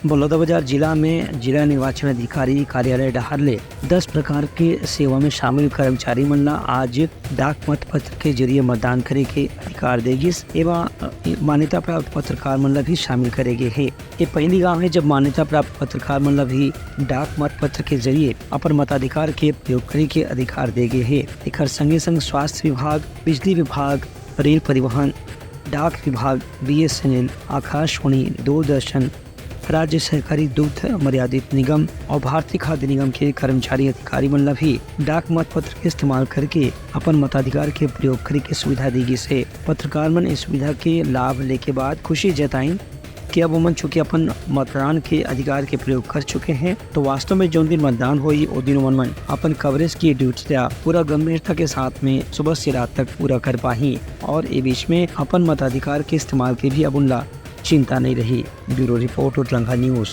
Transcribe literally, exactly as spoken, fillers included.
बलौदाबाजार जिला में जिला निर्वाचन अधिकारी कार्यालय डहार ले दस प्रकार के सेवा में शामिल कर्मचारी मन ला आज डाक मतपत्र के जरिए मतदान करे के अधिकार दे गिस। एमा, अ, मान्यता प्राप्त पत्रकार मन ला भी शामिल करे गे हे। ये पहली गांव है, जब मान्यता प्राप्त पत्रकार मन ला भी डाक मतपत्र के जरिए अपन मताधिकार के प्रयोग करे के अधिकार दे गे हे। एकर संगे संग स्वास्थ्य विभाग, बिजली विभाग, रेल परिवहन, डाक विभाग, बीएसएनएल, आकाशवाणी, दूरदर्शन, राज्य सहकारी दुग्ध मर्यादित निगम और भारतीय खाद्य निगम के कर्मचारी अधिकारी मन ला भी डाक मतपत्र के इस्तेमाल करके अपन मताधिकार के प्रयोग करे के सुविधा दी गिस हे। पत्रकार मन इस सुविधा के लाभ लेके बाद खुशी जताइन कि अब ओमन चूंकि अपन मतदान के अधिकार के प्रयोग कर चुके हैं, तो वास्तव में जौन दिन मतदान होई, ओ दिन ओमन मन अपन कवरेज की ड्यूटी ला पूरा गंभीरता के साथ में सुबह से रात तक पूरा कर पाही और ए बीच में अपन मताधिकार के इस्तेमाल के भी अब उनला चिंता नहीं रही। ब्यूरो रिपोर्ट, उतरंगा न्यूज।